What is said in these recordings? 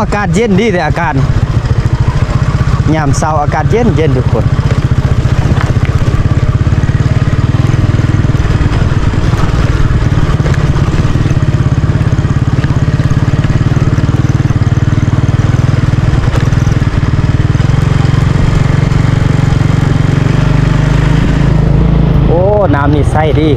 ອາກາດເຢັນດີເດ້ ອາກາດ ຍາມເຊົ້າອາກາດເຢັນໆ ທຸກຄົນ. ໂອ້ ນ້ຳນີ້ໃສດີ.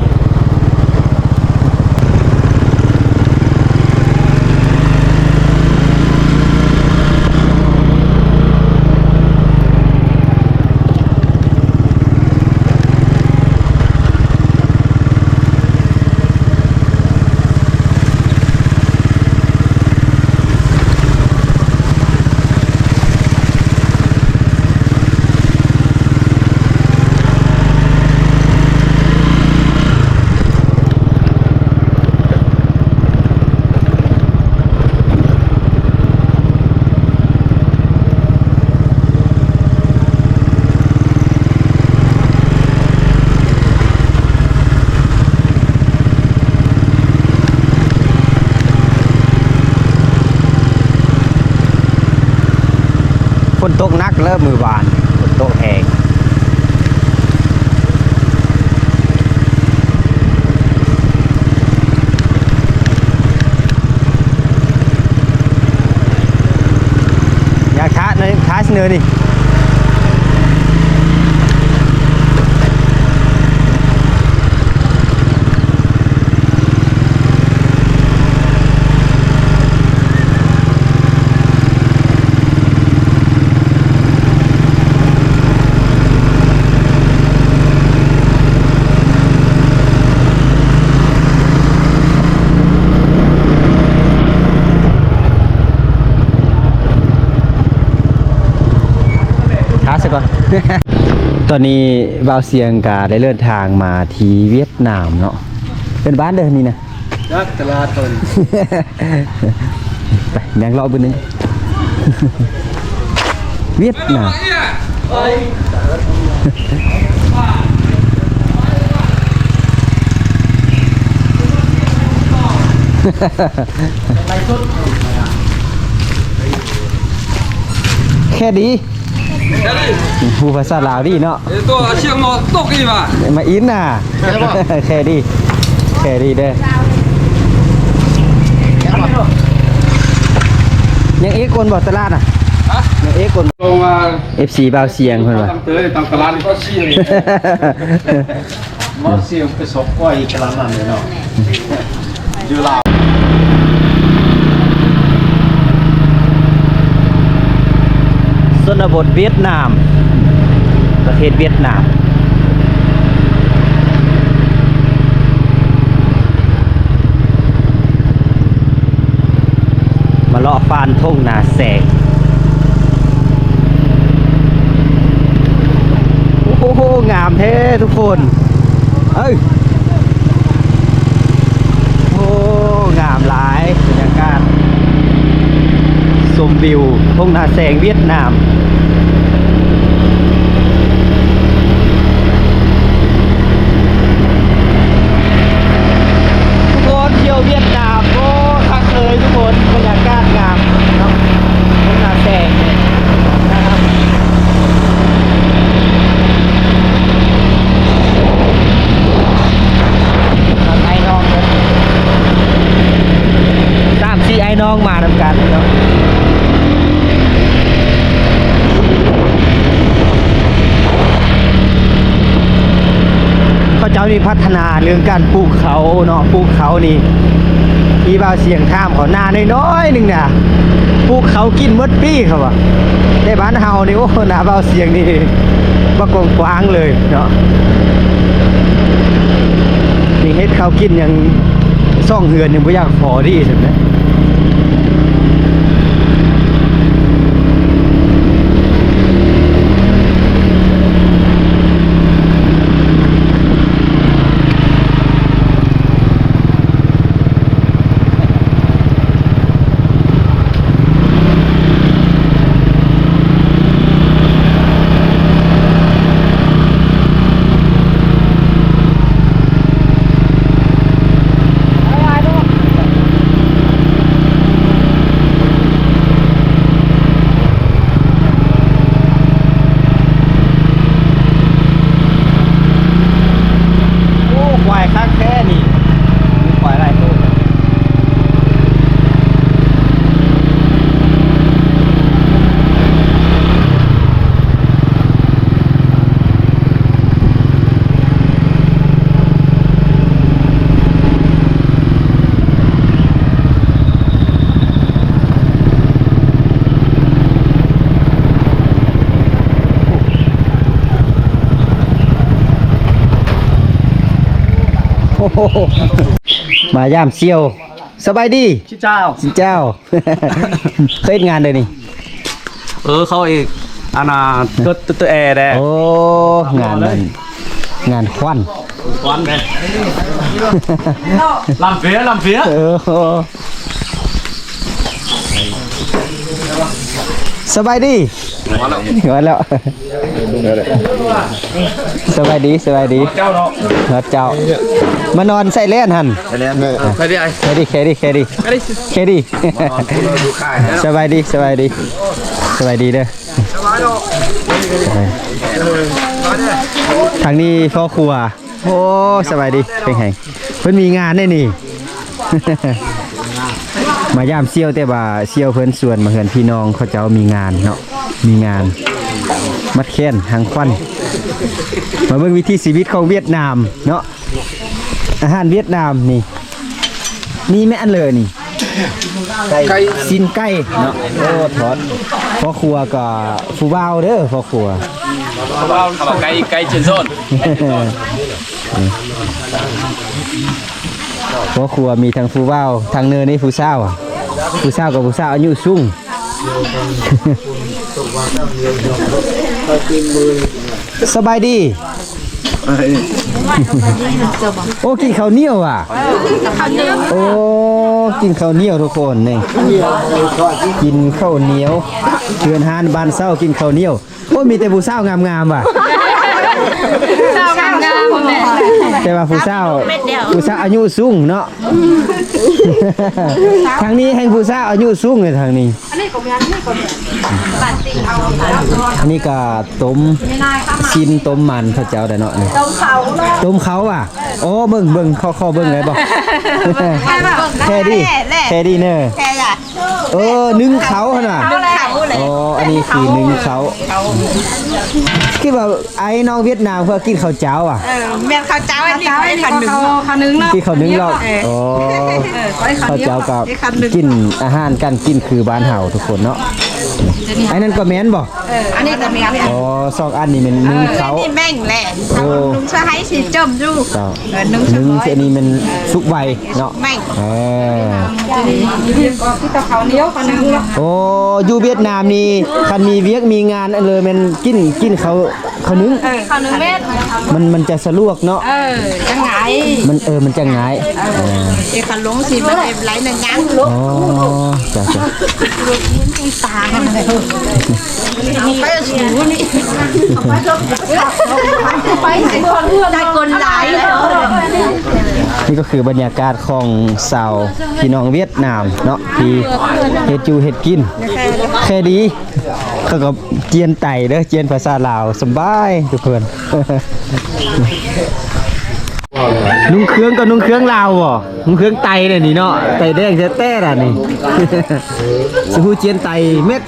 ຝົນຕົກໜັກເລີຍມື້ວານ ຝົນຕົກແຮງ. ຢາກທ້າເນີ ທ້າເນີນີ້. ຖ້າຊະກ່ອນ ຕອນນີ້ບ່າວຊຽງກະໄດ້ເດີນທາງມາທີ່ຫວຽດນາມເນາະ. ເປັນບ້ານເດີນີ້ນະ. ຈັກຕະຫຼາດເພິ່ນ ໄປຍ່າງເລາະເບິ່ງໜຶ່ງ. ຫວຽດນາມ ແຄ່ດີ. ຮູ້ພາສາລາວດີເນາະ. ມາອິນນະ. ແຄ່ດີ ແຄ່ດີເດີ. ຍັງເອກຄົນບໍ່ຕະຫຼາດນະ? ຍັງເອກຄົນ. ເອັຟຊີບ່າວຊຽງເພິ່ນວ່າ ຕາມຕະຫຼາດນີ້ກໍຊິ ມາຊິໄປຊອກກ້ອຍຕະຫຼາດນັ້ນເລີຍເນາະ ຢູ່ລາວ. ຊົນນະບົດຫວຽດນາມ ປະເທດຫວຽດນາມ. ມາເລາະຜ່ານທົ່ງນາແຊງ. ໂອ້ໂຫ ງາມແທ້ທຸກຄົນ. ເອີ ໂອ້ ງາມຫຼາຍ ບັນຍາກາດຊົມວິວທົ່ງນາແຊງຫວຽດນາມ. ທຸກຄົນ ທ່ຽວຫວຽດນາມ ໂອ້ ຄັກເລີຍທຸກຄົນ ບັນຍາກາດງາມເນາະ ທົ່ງນາແຊງນີ້ ໄອ້ນ້ອງເດີ ສາມສີ່ໄອ້ນ້ອງມານຳກັນເນາະ. ເຂົາເຈົ້ານີ້ພັດທະນາເລື່ອງການປູກເຂົ້າເນາະ ປູກເຂົ້ານີ້ ທີ່ບ່າວຊຽງຖາມເຂົາ ນານ້ອຍໆໜຶ່ງນະ ປູກເຂົ້າກິນໝົດປີເຂົາວ່າ. ແຕ່ບ້ານເຮົານີ້ ໂອ້ ນາບ່າວຊຽງນີ້ບັກກວ້າງໆເລີຍເນາະ ນີ້ເຮັດເຂົ້າກິນຍັງ ສອງເຮືອນຍັງບໍ່ຢາກພໍດີຊັ້ນນະ. ໂອ້ໂຫ ມາຢາມສ່ຽວ. ສະບາຍດີ. ຊິນເຈົ້າ. ຊິນເຈົ້າ. ເຄີຍເຮັດງານເດີນີ້? ເອີ ເຂົາເອກ ອັນນ່າ ຕົວ ຕົວແອແດ່. ໂອ້ ງານນັ້ນ ງານຄວັນ. ຄວັນແດ່. ລຳເຟຍ ລຳເຟຍ. ເອີ. ສະບາຍດີ. ມາແລ້ວ ມາແລ້ວ. ສະບາຍດີ ສະບາຍດີ. ເຈົ້າເນາະ ເຈົ້າ ມານອນໃສ່ແລ່ນຫັ້ນ. ແລ່ນ ແຄດີ ແຄດີ ແຄດີ ແຄດີ. ສະບາຍດີ ສະບາຍດີ ສະບາຍດີເດີ. ທາງນີ້ພໍ່ຄົວ. ໂອ້ ສະບາຍດີ. ເປັນໄງ ເພິ່ນມີງານແດ່ນີ້. ມາຢາມສ່ຽວ ແຕ່ວ່າສ່ຽວເພິ່ນຊວນມາເຮືອນພີ່ນ້ອງເຂົາເຈົ້າມີງານເນາະ ມີງານມັດແຂນຮັງຂວັນ. ມາເບິ່ງວິຖີຊີວິດຂອງຫວຽດນາມເນາະ ອາຫານຫວຽດນາມນີ້. ມີແມ່ນເລີຍນີ້ ໄກ່ ຊີ້ນໄກ່ເນາະ. ໂອ້ ທອດ. ພໍ່ຄົວກໍຜູ້ບ່າວເດີ ພໍ່ຄົວ. ພໍ່ຄົວ ໄກ່ ໄກ່ເຈນໂຊນ. ພໍ່ຄົວມີທັງຜູ້ບ່າວ ທາງເນີນີ້ຜູ້ສາວ. ຜູ້ສາວກັບຜູ້ສາວອາຍຸສູງ. ສະບາຍດີ. ໂອ້ ກິນເຂົ້າໜຽວຫວາ. ໂອ້ ກິນເຂົ້າໜຽວທຸກຄົນນີ້ ກິນເຂົ້າໜຽວ. ເຮືອນຮ້ານບ້ານເຊົ່າກິນເຂົ້າໜຽວ. ໂອ້ ມີແຕ່ຜູ້ສາວງາມໆຫວາ. ຜູ້ສາວງາມໆ ແຕ່ວ່າຜູ້ສາວ ຜູ້ສາວອາຍຸສູງເນາະ. ທາງນີ້ແຮ່ງຜູ້ສາວອາຍຸສູງເລີຍທາງນີ້. ອັນນີ້ກໍແມ່ນ ອັນນີ້ກໍຕົ້ມຊີ້ນຕົ້ມມັນເຂົາເຈົ້າໄດ໋ເນາະ. ຕົ້ມເຂົ້າ ຕົ້ມເຂົ້າຫວາ. ໂອ້ ເບິ່ງ ເບິ່ງ ຂໍ ຂໍເບິ່ງໄດ້ບໍ່? ແຄດີ ແຄດີເນີ. ເອີ ໜຶ້ງເຂົ້າຫັ້ນນະ. ອໍ ອັນນີ້ຄືໜຶ້ງເຂົ້າ. ຄິດວ່າ ໄອ້ນ້ອງຫວຽດນາມເພິ່ນກິນເຂົ້າເຈົ້າຫວາ. ເອີ ແມ່ນເຂົ້າເຈົ້າ. ອັນນີ້ເຂົ້າໜຶ້ງ ເຂົ້າໜຶ້ງເນາະ. ກິນເຂົ້າໜຶ້ງເນາະ. ເອີ ເອີ ເຂົ້າເຈົ້າກໍກິນອາຫານການກິນຄືບ້ານເຮົາທຸກຄົນເນາະ. ອັນນັ້ນກໍແມ່ນບໍ່? ເອີ ອັນນີ້ກໍແມ່ນ. ອໍ ສອງອັນນີ້ແມ່ນໜຶ້ງເຂົ້າ. ເອີ ອັນນີ້ແມ່ນແຫຼະ. ໂອ້ ໜຶ້ງເຂົ້າໃຫ້ຊິຈົມຢູ່. ເຈົ້າ ເອີ ໜຶ້ງ ອັນນີ້ແມ່ນສຸກໄວເນາະ. ແມ່ນ. ເອີ ໂອ້ ຢູ່ຫວຽດນາມນີ້ ຄັນມີວຽກມີງານອັນເລີຍແມ່ນກິນ ກິນເຂົ້າ ເຂົ້າໜຶ້ງ. ເອີ ເຂົ້າໜຶ້ງແມ່ນ ມັນ ມັນຈະສະດວກເນາະ. ເອີ ຈັ່ງງ່າຍ ມັນ ເອີ ມັນຈັ່ງງ່າຍ. ເອີ ເອີ ເອີ ເຂົາລົງຊິມັນເປັນໄລນະຍັງ. ອໍ ຈ້າ ຈ້າ. ໄປສູນີ້ ໄປຄົນຫຼາຍ. ນີ້ກໍຄືບັນຍາກາດຂອງຊາວ ພີ່ນ້ອງຫວຽດນາມເນາະ ທີ່ເຮັດຢູ່ເຮັດກິນ. ແຄດີ ເຂົາກໍຈຽນໄຕເດີ ຈຽນພາສາລາວສະບາຍທຸກຄົນ. ນຸ່ງເຄື່ອງກໍນຸ່ງເຄື່ອງລາວບໍ່? ນຸ່ງເຄື່ອງໄຕເດ້ນີ້ເນາະ ໄຕແດງແທ້ໆລະນີ້. ຊິຮູ້ຈຽນໄຕເມັດ.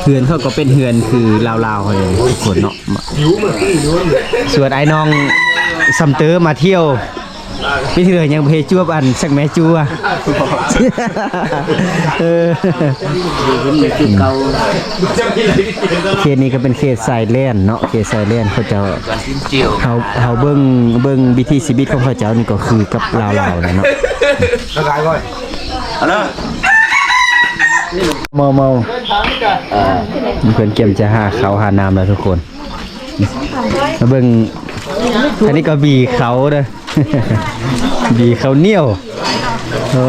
ເຮືອນເຂົາກໍເປັນເຮືອນຄືລາວໆຫັ້ນແຫຼະທຸກຄົນເນາະ. ຊວນອ້າຍນ້ອງຊຳເຕີມາທ່ຽວ ປີທີ່ແລ້ວຍັງບໍ່ເຮັດຈວບອັນສັກແມ່ຈົວ. ເອີ ເຂດນີ້ກໍເປັນເຂດຊາຍແດນເນາະ ເຂດຊາຍແດນເຂົາເຈົ້າ. ເຮົາ ເຮົາເບິ່ງ ເບິ່ງວິຖີຊີວິດຂອງເຂົາເຈົ້ານີ້ກໍຄືກັບລາວໆແຫຼະເນາະ. ເມົາໆ ເພິ່ນກຽມຈະຫາເຂົ້າຫານ້ຳແລ້ວທຸກຄົນ. ມາເບິ່ງ ອັນນີ້ກໍບີເຂົ້າເດີ ບີເຂົ້າໜຽວ. ເອີ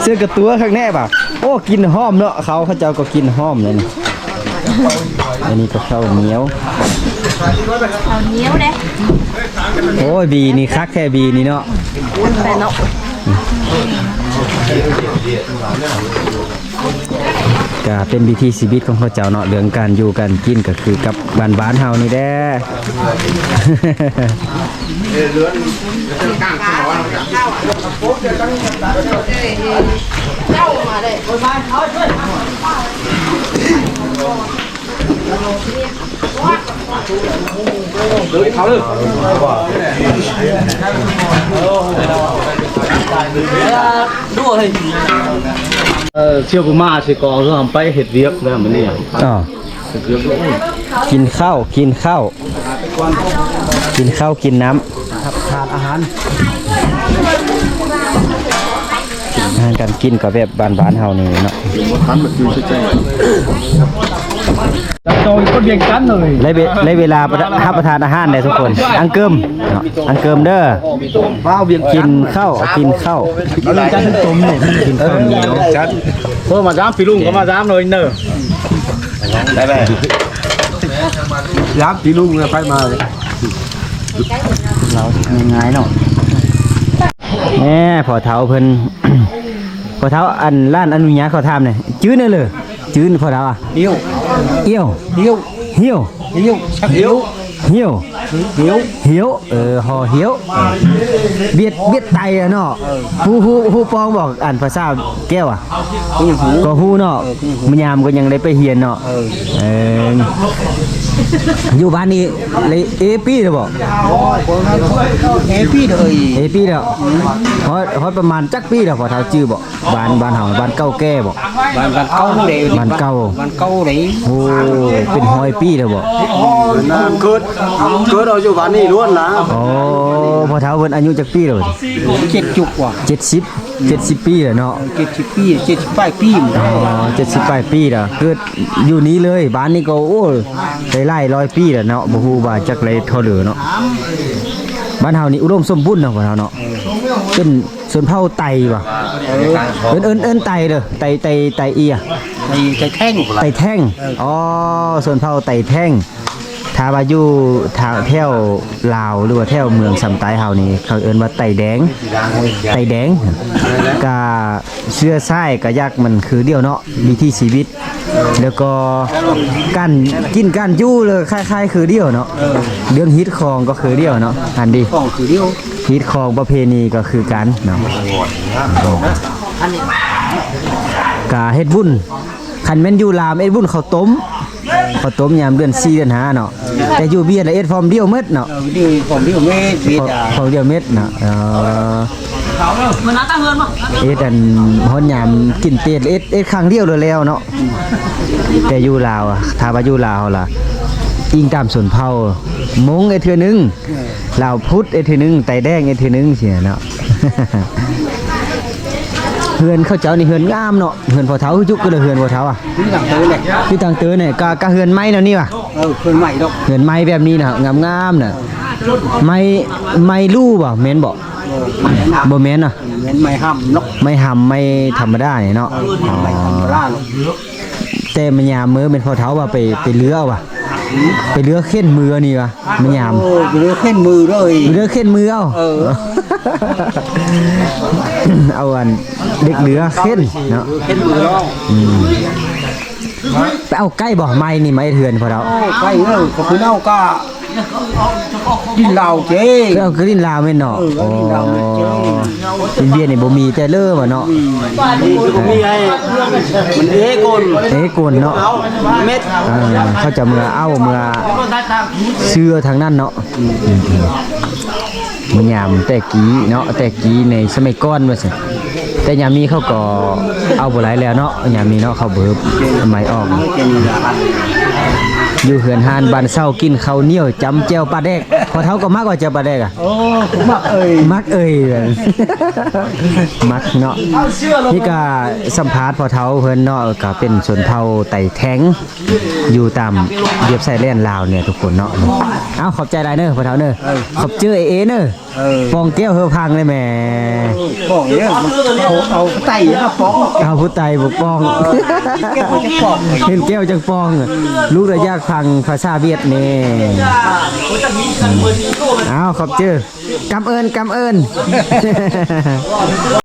ເສື້ອກະຕົວຄັກແນ່ບາດ. ໂອ້ ກິ່ນຫອມເນາະ ເຂົ້າເຂົາເຈົ້າກໍກິ່ນຫອມເລີຍນີ້. ອັນນີ້ກໍເຂົ້າໜຽວ ເຂົ້າໜຽວເດ້. ໂອ້ຍ ບີນີ້ຄັກແທ້ ບີນີ້ເນາະ. ກະເປັນວິຖີຊີວິດຂອງເຂົາເຈົ້າເນາະ ເລື່ອງການຢູ່ການກິນກໍຄືກັບບ້ານໆເຮົານີ້ແຫຼະ. ເອີ ສ່ຽວບໍ່ມາຊິກໍເອົາເຮືອໄປເຮັດວຽກແລ້ວມື້ນີ້. ອໍ ເຮັດວຽກ. ກິນເຂົ້າ ກິນເຂົ້າ. ກິນເຂົ້າກິນນ້ຳ ຮັບປະທານອາຫານ ອາຫານການກິນກໍແບບບ້ານໆເຮົານີ້ເນາະ. ໂດຍຄົນວຽງຈັນເລີຍ ໄດ້ເວ ໄດ້ເວລາຮັບປະທານອາຫານແລ້ວທຸກຄົນ. ອັງເກີມເນາະ ອັງເກີມເດີ. ວຽງຈັນ ກິນເຂົ້າ ກິນເຂົ້າ ວຽງຈັນຕົມນີ້ ກິນເຂົ້າໜຽວ. ໂທມາສາມ ພີ່ລຸງກໍມາສາມເລີຍເດີ. ໄດ້ແລ້ວ ຍາມຕີລຸງເລີຍ ໄປມາເລີຍ ລາວງ່າຍໆເນາະ. ແນ່ ພໍ່ເຖົ້າເພິ່ນ ພໍ່ເຖົ້າ ອັນ ຮ້ານອະນຸຍາເຂົ້າຖ້ຳນີ້ ຈື່ແນ່ເລີຍ ຈື່ພໍ່ເຖົ້າອະ? ຫ້ຽວ ຫ້ຽວ ຫ້ຽວ ຫ້ຽວ ຫ້ຽວ ຮໍຫ້ຽວ ເອີ ຫໍຫ້ຽວ ຫວຽດ ຫວຽດໄຕອະເນາະ. ເອີ ຮູ້ ຮູ້ ຮູ້ປອງບໍ່ ອັນພາສາແກ້ວອະ? ກໍຍັງຮູ້ ກໍຮູ້ເນາະ. ເອີ ກໍຍັງຮູ້ ມາຍາມກໍຍັງໄດ້ໄປຮຽນເນາະ. ເອີ ເອີ ຢູ່ບ້ານນີ້ເອປີແລ້ວບໍ່? ເອປີເດີ ເອປີແລ້ວ. ຮອດ ຮອດປະມານຈັກປີແລ້ວ ພໍເຖົ້າຈື່ບໍ່? ບ້ານ ບ້ານເຮົາ ບ້ານເກົ່າແກ່ບໍ່? ບ້ານ ບ້ານເກົ່າເດ້ ບ້ານເກົ່າ ບ້ານເກົ່າເດ້. ໂອ້ ເປັນຮ້ອຍປີແລ້ວບໍ່? ນານ ເກີດ ເກີດເອົາຢູ່ບ້ານນີ້ລ້ວນນະ. ອໍ ພໍ່ເຖົ້າເພິ່ນອາຍຸຈັກປີແລ້ວ? ເຈັດສິບກວ່າ ເຈັດສິບ ເຈັດສິບປີແລ້ວເນາະ. ເອີ ເຈັດສິບປີ ເຈັດສິບປາຍປີ. ອໍ ເຈັດສິບປາຍປີແລ້ວ ເກີດຢູ່ນີ້ເລີຍ. ບ້ານນີ້ກໍ ໂອ້ ໄດ້ຫຼາຍຮ້ອຍປີແລ້ວເນາະ ບໍ່ຮູ້ວ່າຈັກໄດ້ເທົ່າເດີເນາະ. ບ້ານເຮົານີ້ອຸດົມສົມບູນເນາະ ບ້ານເຮົາເນາະ. ເອີ ເປັນ ຊົນເຜົ່າໄຕຫວາ? ເອີ ເອີ້ນ ເອີ້ນ ເອີ້ນໄຕເດີ ໄຕ ໄຕ ໄຕເອຍ ໄຕ ໄຕແທ່ງ ໄຕແທ່ງ. ເອີ ອໍ ຊົນເຜົ່າໄຕແທ່ງ. ຖ້າວ່າຢູ່ທາງແຖວລາວ ຫຼືວ່າແຖວເມືອງຊຳໃຕ້ເຮົານີ້ ເຂົາເອີ້ນວ່າໄຕແດງ ໄຕແດງ. ກະເຊື້ອສາຍກະຢາກມັນຄືດຽວເນາະ ວິຖີຊີວິດ ແລ້ວກໍການກິນການຢູ່ເລີຍຄ້າຍໆຄືດຽວເນາະ. ເອີ ເລື່ອງຮີດຄອງກໍຄືດຽວເນາະ ອັນດີ ຮີດຄອງປະເພນີກໍຄືກັນເນາະ. ກະເຮັດບຸນ ຄັນແມ່ນຢູ່ລາວເຮັດບຸນເຂົ້າຕົ້ມ ເຂົ້າຕົ້ມຍາມເດືອນສີ່ເດືອນຫ້າເນາະ. ແຕ່ຢູ່ວຽດລະເຮັດພ້ອມດຽວໝົດເນາະ. ເອີ ຢູ່ພ້ອມດຽວເໝິດ ວຽດ ພ້ອມດຽວເໝິດເນາະ. ເອີ ເຮັດອັນຮອດຍາມກິນເຕດ ເຮັດ ເຮັດຄັ້ງດຽວແລ້ວແລ້ວເນາະ. ແຕ່ຢູ່ລາວ ຖ້າວ່າຢູ່ລາວເຮົາລະ ອີງຕາມຊົນເຜົ່າ ມົ້ງເຮັດເທື່ອໜຶ່ງ ລາວພຸດເຮັດເທື່ອໜຶ່ງ ໄຕແດງເຮັດເທື່ອໜຶ່ງຊີ້ນະເນາະ. ເຮືອນເຂົາເຈົ້ານີ້ເຮືອນງາມເນາະ. ເຮືອນພໍ່ເຖົ້າ ຢູ່ກະເຮືອນພໍ່ເຖົ້າອະ? ຢູ່ທາງເຕີແຫຼະ ຢູ່ທາງເຕີນີ້ ກະ ກະເຮືອນໄມ້ແນວນີ້ຫວາ? ເອີ ເຮືອນໄມ້ດອກ ເຮືອນໄມ້ແບບນີ້ນະ ງາມໆນະ. ໄມ້ ໄມ້ຫຼູ່ບໍ່? ແມ່ນບໍ່? ເອີ ບໍ່ແມ່ນນະ ແມ່ນໄມ້ຫຳເນາະ ໄມ້ຫຳ ໄມ້ທຳມະດານີ້ເນາະ. ເອີ ໄມ້ທຳມະດາເນາະ. ແຕ່ມາຍາມເມີແມ່ນພໍ່ເຖົ້າວ່າໄປ ໄປເລືອກວ່າ ໄປເລືອກເຂັນມືນີ້ວ່າ ມາຍາມ ໂອ້ ໄປເລືອກເຂັນມືເດີ ໄປເລືອກເຂັນມືເອົາ. ເອີ ເອົາອັນເດັກເຫຼືອເຂັນເນາະ ເຂັນມືເນາະ. ອືມ ໄປເອົາໄກ່ບໍ່? ໄມ້ນີ້ມາເຮັດເຮືອນພໍ່ເຖົ້າ. ໂອ້ ໄກ່ເອີຍ ກໍເພິ່ນເອົາກະ ດິນລາວເຈ້ ເອົາຄືດິນລາວແມ່ນເນາະ. ເອີ ດິນລາວແມ່ນເຈ້ ເປັນວຽດນີ້ບໍ່ມີແຕ່ເລີວ່າເນາະ. ອືມ ມີກໍບໍ່ມີໃຫ້ ມັນເອກົນ ເອກົນເນາະ ເອົາເມັດ ເອີ ເຂົາຈະເມືອເອົາ ເມືອຊື້ທາງນັ້ນເນາະ. ອືມ ອືມ ອືມ ມາຍາມແຕ່ກີ້ເນາະ ແຕ່ກີ້ໃນສະໄໝກ່ອນວ່າຊັ້ນ. ແຕ່ຍາມນີ້ເຂົາກໍເອົາບໍ່ຫຼາຍແລ້ວເນາະ ຍາມນີ້ເນາະ ເຂົາເບີບໄມ້ອອກ. ຢູ່ເຮືອນຮ້ານບ້ານເຊົາ ກິນເຂົ້າໜຽວຈ້ຳແຈ່ວປາແດກ. ພໍ່ເຖົ້າກໍມັກວ່າແຈ່ວປາແດກອະ? ໂອ້ ມັກເອີຍ ມັກເອີຍ ມັກເນາະ. ນີ້ກະສຳພາດພໍ່ເຖົ້າເພິ່ນເນາະ ກະເປັນຊົນເຜົ່າໄຕແທ່ງ ຢູ່ຕາມລຽບຊາຍແດນລາວນີ້ທຸກຄົນເນາະ. ເອົາ ຂອບໃຈຫຼາຍເນີພໍ່ເຖົ້າເນີ. ເອີ ຂອບເຈີເອເນີ. ເອີ ປອງແກ້ວເຮີພັງເລີຍແໝ່. ປອງເດີ ເອົາ ເອົາໄຕມາປອງ ເອົາຜູ້ໄຕບໍ່ປອງ. ເອີ ແກ້ວບໍ່ຈັກປອງ ເຫັນແກ້ວຈັ່ງປອງ. ລູກລະຢາກຟັງພາສາຫວຽດແດ່. ເອົາ ຂອບເຈີ ກຳເອີນ ກຳເອີນ.